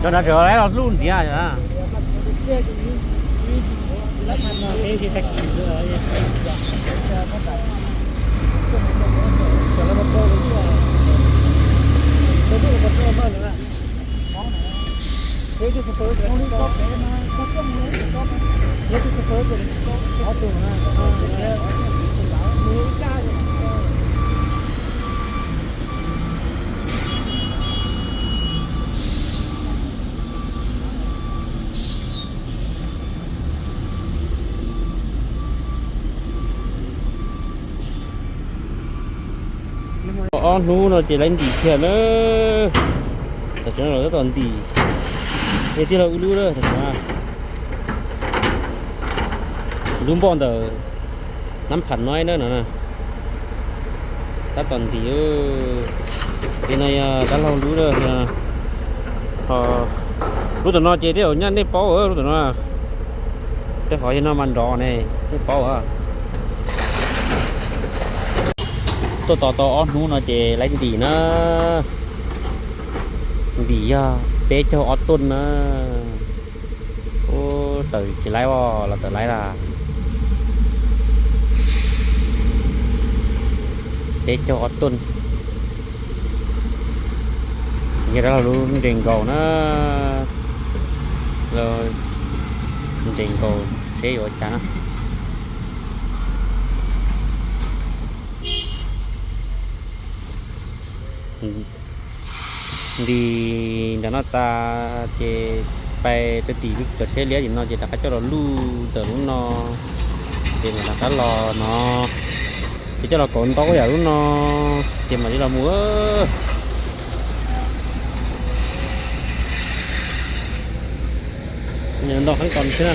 Cov nrad tseem los hlub ntxiv. Ob hnub no ces lawv ntim thiab na. Tam sim no lawv tab tom ntim. Es tij laug wb lub, lub npoj ntawm Nab Pham Noib na no. Tab tom ntim. Ces no yog dab laug lub. Lub tom no ces tej zaum nyaj nej paub lub tom no. Tej qhov yog no mas nrov ne, nej paub. Tuaj tos tau ob hnub no ces lawv ntim na. Ntim yog peb caug ob tuj na. Ub, tawm tsis laib os, los tawm laib las. Peb caug ob tuj. Yog dab laug lub nres nkaus na. Nres nkaus seb yuav ua cas na. Ntim nram no tas ces pais rau tim lub cov tsheb liab tim no ces rov qab coj los luj ntawm lub no. Ces mam rov qab los no, ces coj los kauv ntau yam lub no, ces mam li los mus. Nto qeeb tos xwb na.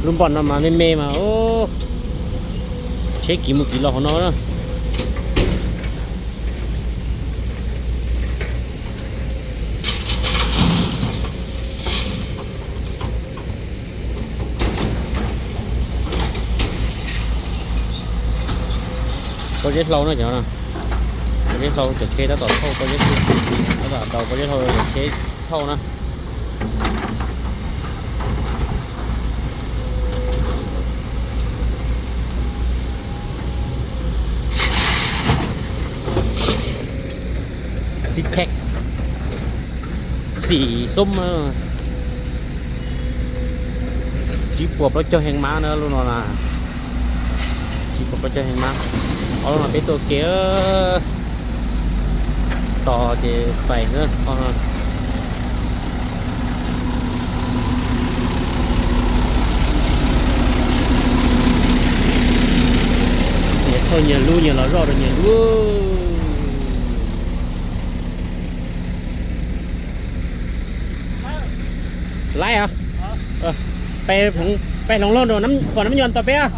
Lub npoj no mas me me mas, tsheb kiv mus kiv los hauv no na. Pob zeb hlau na cov no. Pob zeb hlau cov tsheb tab tom thauj pob zeb hlau, tab tom daus pob zeb hlau cov tsheb thauj na. Xib thej xim xoob, tsib puas plaub caug heev mab na lub no na. Tsib puas plaub caug heev mab. Ob lub no peb tuaj kev tos ces pais na. Nyias thauj nyias lub, nyias los zoj rau nyias lub. Laib os. Peb hloov loj rau qhov nab nyob ntau peb.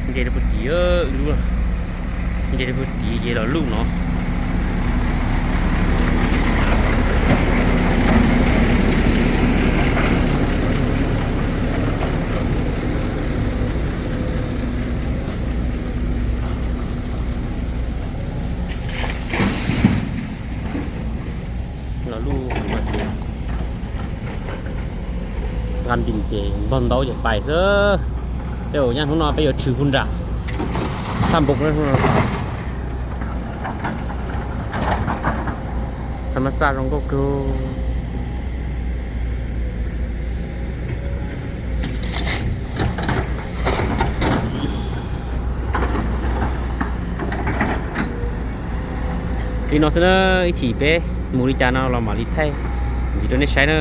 Nce rau puag tim, nce rau puag tim ces los luj no. Npog ntaub ces pais xwb. Tej zaum nyab hnub no peb yuav tshwm hu nram thaj npoo. Tham mas xaj zoo nkauj kawg. Li no xwb na, ib chim peb mus li cas no los mam li thaij ntxiv rau nej saib na.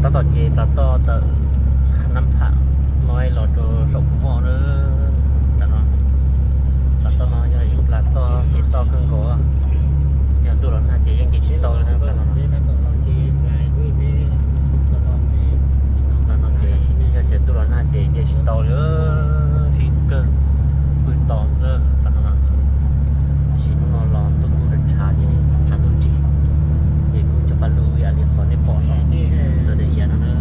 Tab tom ces plas toj tawm Nab Pham no los rau saum Phu Moj na. Plas toj no yog ib plas toj ces toj kawg nkaus. Yog ntuj los nag ces yeej nce tsis tau li na. Plas no ces yog tias ntuj los nag ces nce tsis tau li. Sib kawg, pw tos xwb plas no. Tab sis hnub no los ntuj kuj tshav tshav ces tshav ntuj nrig, ces kuj cog paj lug ib yam li qhov nej pom saum tus daim iav no na.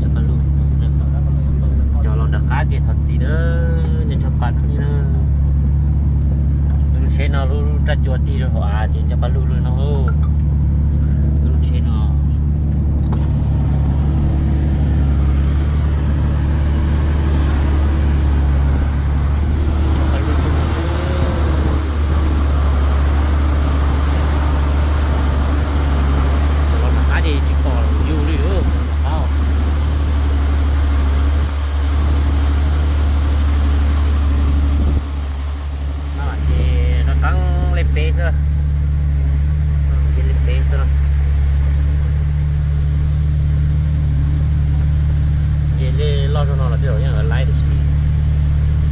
Cog paj lug no xwb. Cog los nram qab ces thov txim na, nej nrog pab khwv li na. Lub tsheb no lub raj cua tig rau hauv av ces nrog pab lug li no. Lub tsheb no los nag qab ces tsis pom yus li. Ces rov qab lej peb xwb, lej peb xwb. Ces lej loj zog no los tej zaum yeej lawv laib tiam sis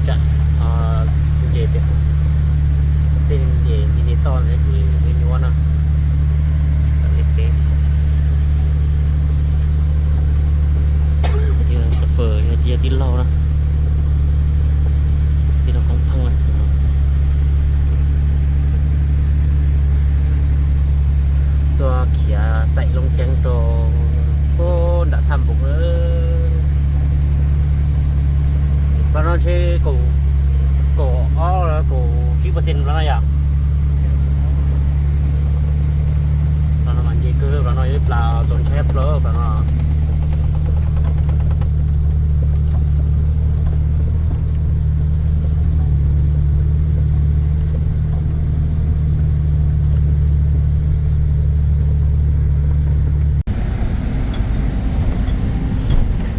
tsam ntses pem, tej ntses nti nti toj ntawd ces nyuaj nyuaj na. Lej peb, yog xab fawm yog tij laug na, tij laug Koob Pheej na. Tuaj khiav xaim Looj Ceeb rau puag nram thaj npoov. Plas no ntshe kaum, kaum ob kaum tsib percent plas no yom. Plas no mas nce kawg, plas no yog ib plas txaus ntshai plaws plas no.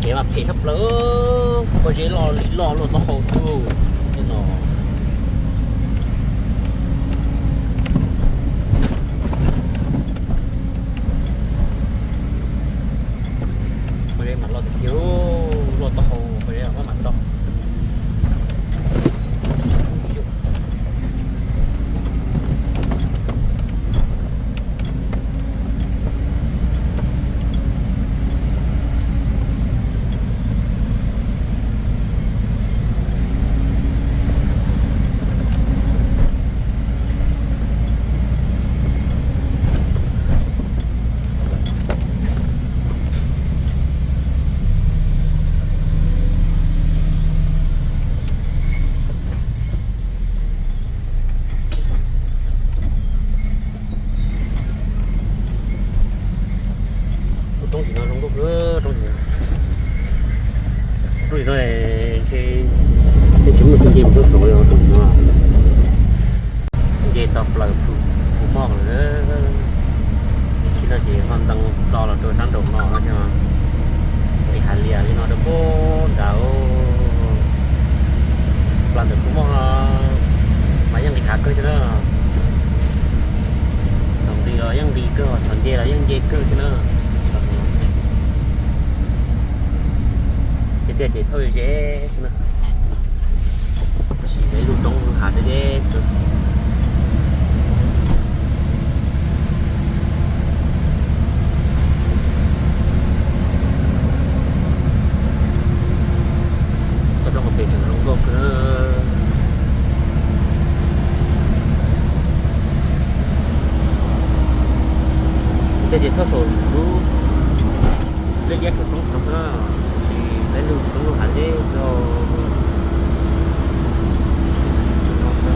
Kev mas phem tshaj plaws, pob zeb loj li loj luaj taub hau xwb no. Pob zeb mas loj tiag tiag, luaj taub hau pob zeb mas tso. Lub roob tim no zoo nkauj kawg, roob tim no. Roob tim no ntshe, ntshe tsis muaj tus nce mus txog saud li roob tim no. Nce tau plaws Phu Moj lawm. Tsis no ces ho ntxeev do los rau sab nraum no no, nqis hav lias li no rau puag nrad. Plas ntawm Phu Moj no mas yeej nqis hav kawg thiab na. Thaum nqis los yeej nqis kawg, thaum nce los yeej nce kawg thiab na. Tiag tiag ces thauj ze xwb na. Tab sis yog ib lub roob lub hav deb deb xwb. Toj roob hauv pes tseem zoo nkauj kawg. Tej tias thauj saum lub liaj liab saum roob no xwb na, tab sis peb lub roob lub hav deb xwb. Saum no xwb.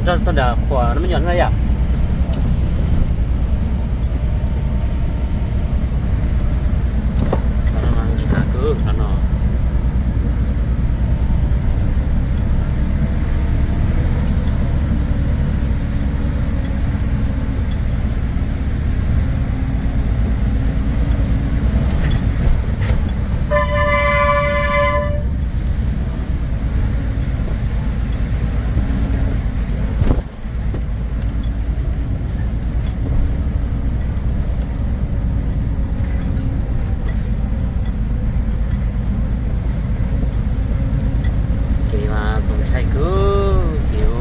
Txog nram qhuas no me nyuam na yom. Qhov no mas nqis qab kawg qhov no. Kev mas txaus ntshai kawg kev.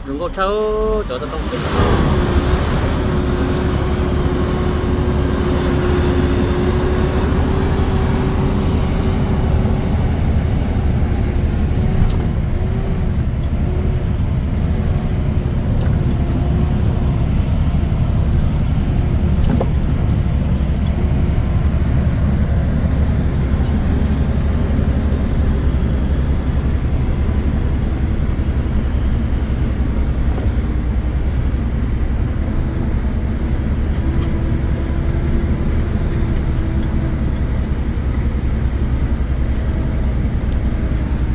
Zoo nkauj tshaj cov toj roob pem no.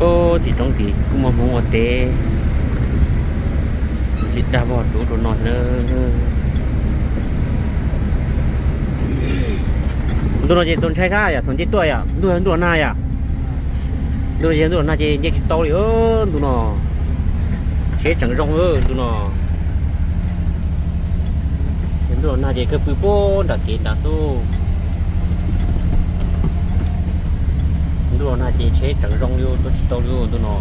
Puag tim roob tid kuj muaj hmoob ua teb li dag vog rau ub rau no thiab na. Ntu no ces txaus ntshai thiab yom, thaum nce tuaj yom, ntuj yog ntuj los nag yom. Ntu no ces ntuj los nag ces nce tsis tau li ntu no. Tsheb tseem zoo ntu no. Ces ntuj los nag ces kawg pw puag nram kev nrad xwb. Ntuj los nag ces tsheb tseem zoo li, tuaj tsis tau li ntu no.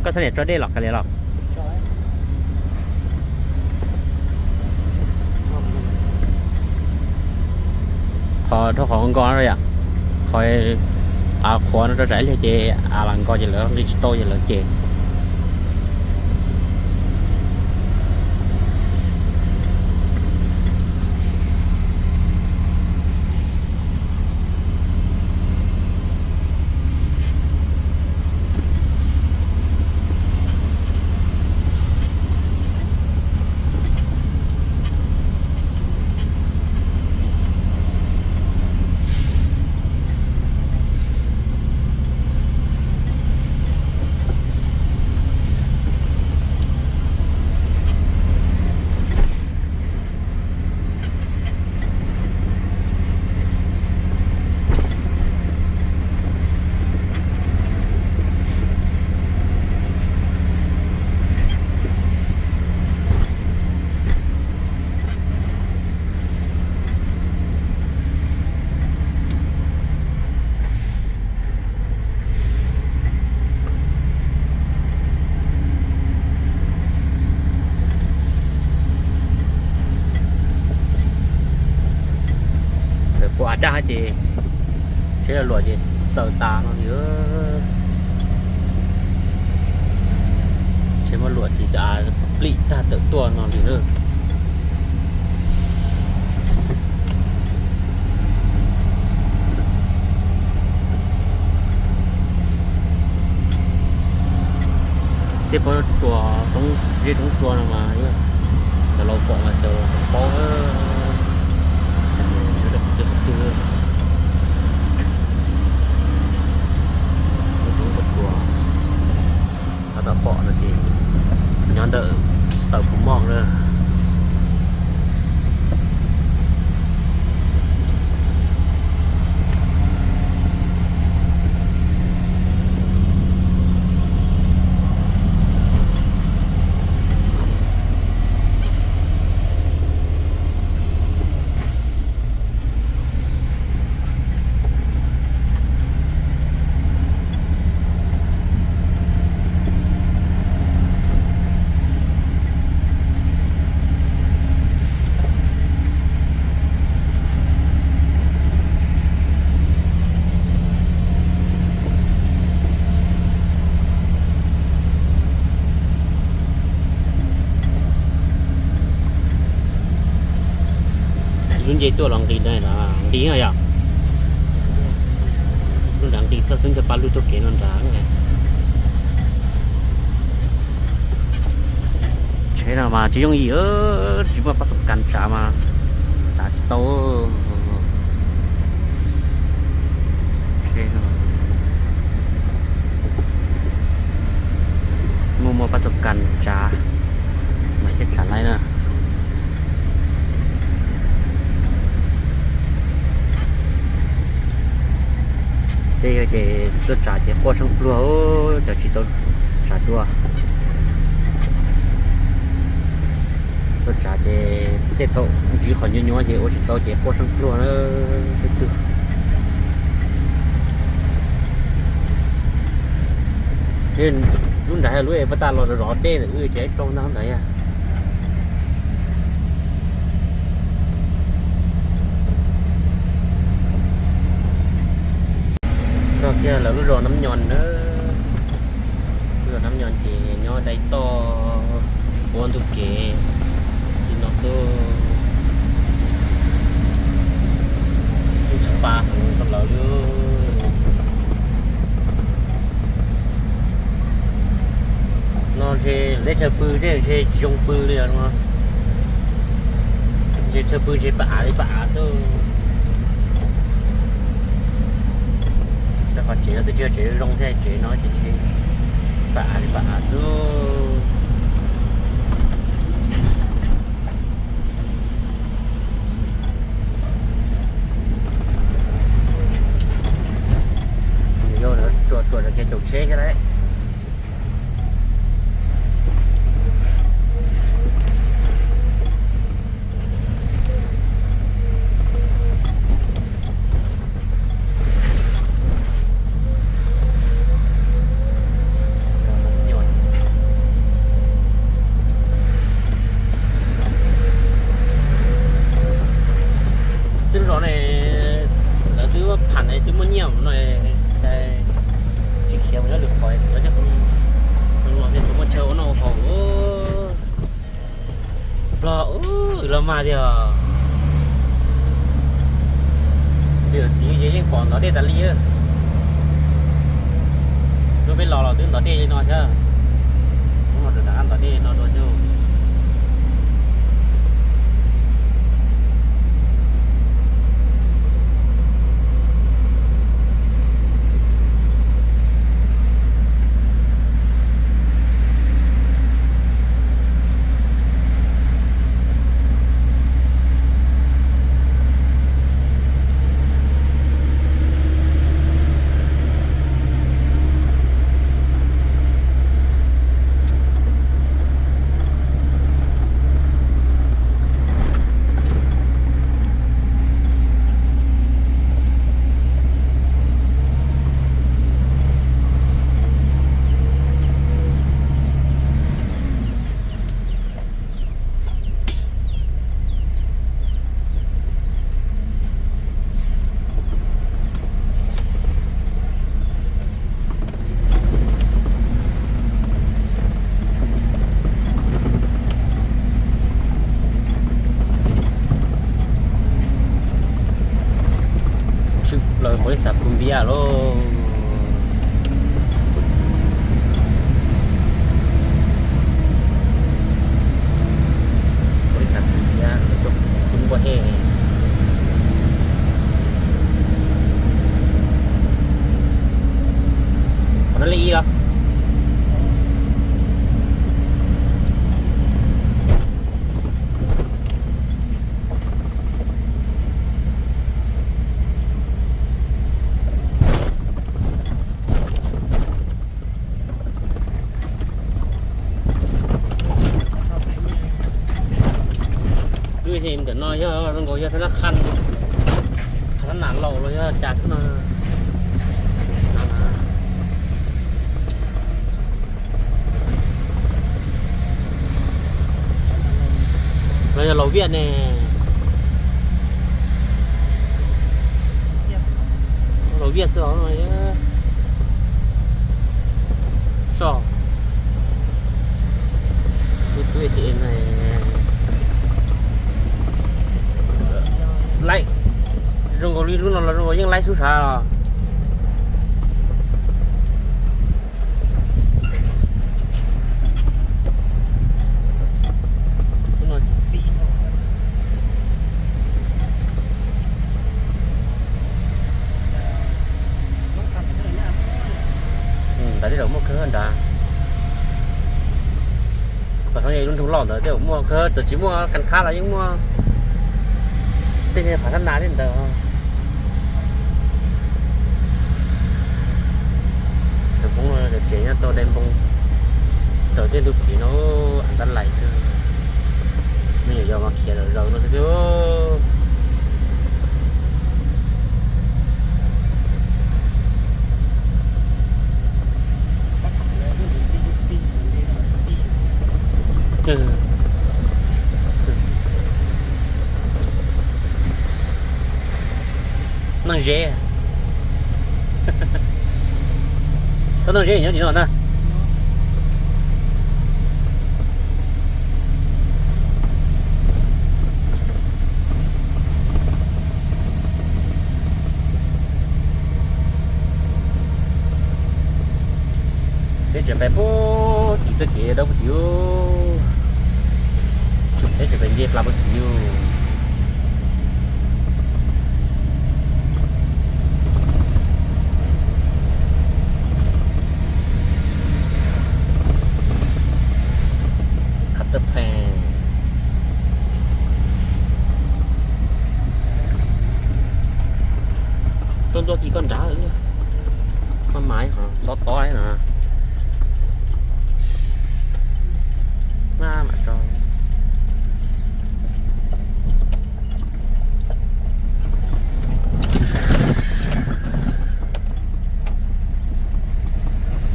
Koj thaj niam tso dej los kav liam los? Qhov dhau qhov nkos no yom, qhov av qhuav no rau tsam ib pliag ces av lam nkos ces lawv nqis tsis tau ces lawv cem. Pom av daj ces tsheb luam ces txaws tas no li. Tsheb muaj luam ces av plim tag tawm tuaj no li na. Tej pob tsuas, zeb roob tsua no mas yog cov laus pom mas cov laus tseem paub. Cov laus twg, roob pob tsuas, tab tom pom no ces nyob ntawm taw Phu Moj na. Nce tuaj los nqis ntawd, nqis yom. Lub nrad nqis xwb, xub ncaws pa lug tuaj kev no nrad. Tsheb no mas tsis yooj yim, tsis muaj pab xom kas tsav mas tsav tsis tau. Muaj muaj pab xom kas tsav mas thiaj tsav laib na. Tej yog ces tuaj tsav ces quaj tsheej pluag, cov tsis tau tsav dua. Tuaj tsav ces tej thaum ntsib qhov nyuaj nyuaj ces ua tsis tau ces quaj tsheej pluag na. Tej tug lub nrad lub es puag ta los zov zov dej ntawm wb tsev rau ntag ntawd yog. Txog kiag lawv lub zos Nab Nyos na. Lub zos Nab Nyos ces nyob dai toj ua ntug kev li no xwb. Yeej tsis pa heev rau lawv li. No ntshe lawv chaw pw thiab ntshe tsis zoo pw li os. Ntshe chaw pw ntshe pab av li pab av xwb. Rau qhov tsev no twb tsis yog tsev zoo thiab, tsev no ces ntshe pab av li pab av xwb. Yog lawv ruam ruam rau kiag caum tsheb thiab lauj. Twb zos ne, lawv twb pham ne, twb muaj nyiaj no, tsis khiav mus nyob lwm qhov, los tej tus muaj chaw ua noj ua haus. Plog, los mag tiag. Tus yawm txiv ces yeej pom ntov dej tas li. Lub peb los los twb ntov dej li no thiab. Hnub no rov qab ntov dej li no dua thiab. Tshwm plaws npaum li xav Phu Npiab lauj. Npaum li xav Phu Npiab, tuaj khub npua hej. Qhov no li ib los. Lub ntawm no yog zoo nkaus yog thab nab qhab, thab nab laus los yog cas xwb no. Los yog laus Viaj ne. Laus Viaj xwb os no. Soj. Lub tub A T M ne. Zoo nkaus li lub no los zoo nkaus yeej laib xub sav los. Ntawd tej zaum muaj kawg nrad. Pam xeeb yog lub nroog loj ntawd tej zaum muaj kawg, txawm tsis muaj kas khab los yeej muaj tej niag pham thab nas tej ntawd. Cov Hmoob no cov tsev nyob tau dai npoo raws tej ntug kev no, a ntab lais kawg. Me nyuam yaus mas khiav zom zaws no xwb tiag. Neeg ze, tau neeg ze nyob tim no na. Peb tseem pais puag tim txoj kev dawb puag tim, peb tseem pais nce plas puag tim. Khav tawb pheej tuaj ntua kis koj nrad, koj mas ho tob tob no. Maj mam tso.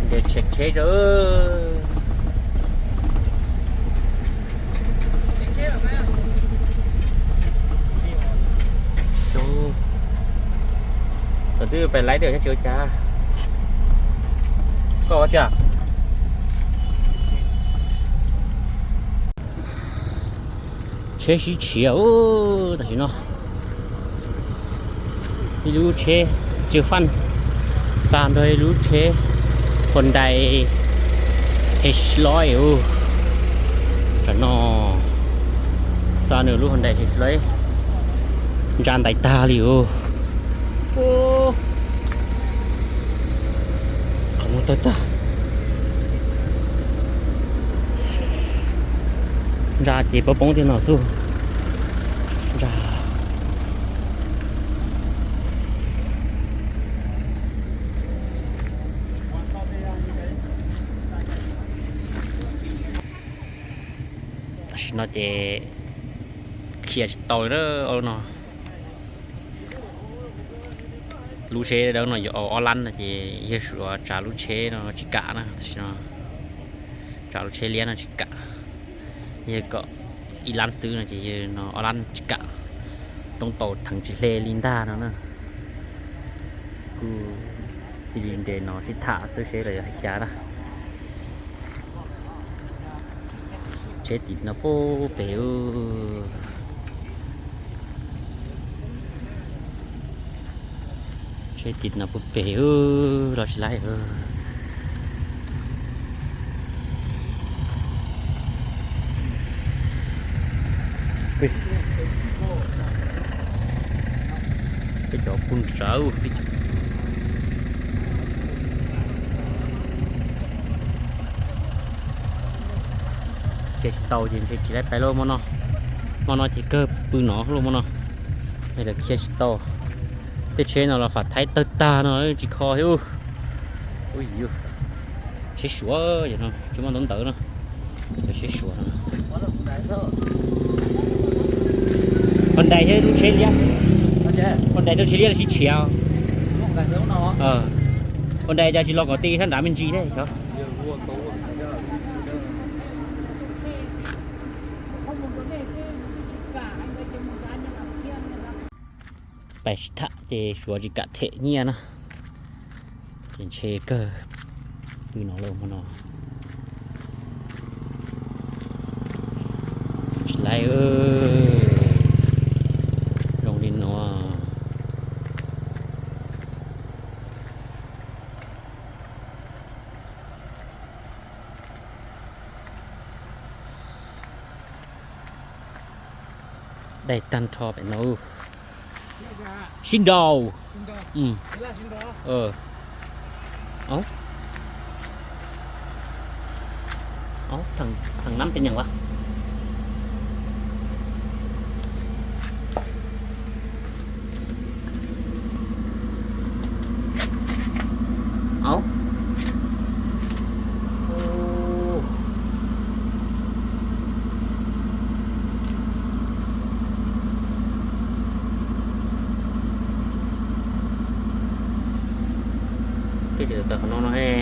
Ntes tsheb tsheb rau. Lawv twb pais laib tej zaum nyob tsis ua cas. Koj ua tsi? Tsheb sib tshiav tam sim no. Ib lub tsheb Cwj Faj xa nrog ib lub tsheb Hyundai H loib. Tam no xa nws lub Hyundai H loib ntsa ntais tag li os. Qhov muag tawg tag. Ntsa ces poob poob tiag no xwb. Ntsa. Tam sim no ces khiav tsis tau li no. Lub tsheb dawb no yuav ob lab no ces yawg suav tsav lub tsheb no tsis kam na, tam sim no tsav lub tsheb liab no tsis kam. Yawg kom ib lab xwb no ces yawg no ob lab tsis kam. Roob tau theev tsis hle li ntag no na. Kuj cia li nres no sib tham xwb seb lawv yuav hais cas na. Tsheb tim no puag pem. Tsheb tim no puag pem los tsis laib. Peb cov pug nrawv. Khiav tsis tau ces ntshe tsis laib pais lauj hmo no. Hmo no ces kawg pw no lauj hmo no. Lawv khiav tsis tau. Tej tsheb no los fam thaib tawg tag no tsis kho thiab. Tsheb Suav no tsis muaj ntawv ntawv no. Cov tsheb Suav no. Hyundai thiab lub tsheb liab. Hyundai thiab tsheb liab los sib tshiav. Hyundai cas tsis los kom ti sab nrad me ntsis thiab xyov. Pais sib tham ces Suav tsis kam them nyiaj na. Ces ntshe kawg pw no lauj hmo no. Tsis laib. Zoo li no. Dai tag nrho pem no. Sib nraus. Thằng ngắm tin nhắn quá. Ov. Twb tsis tawm qhov no no he.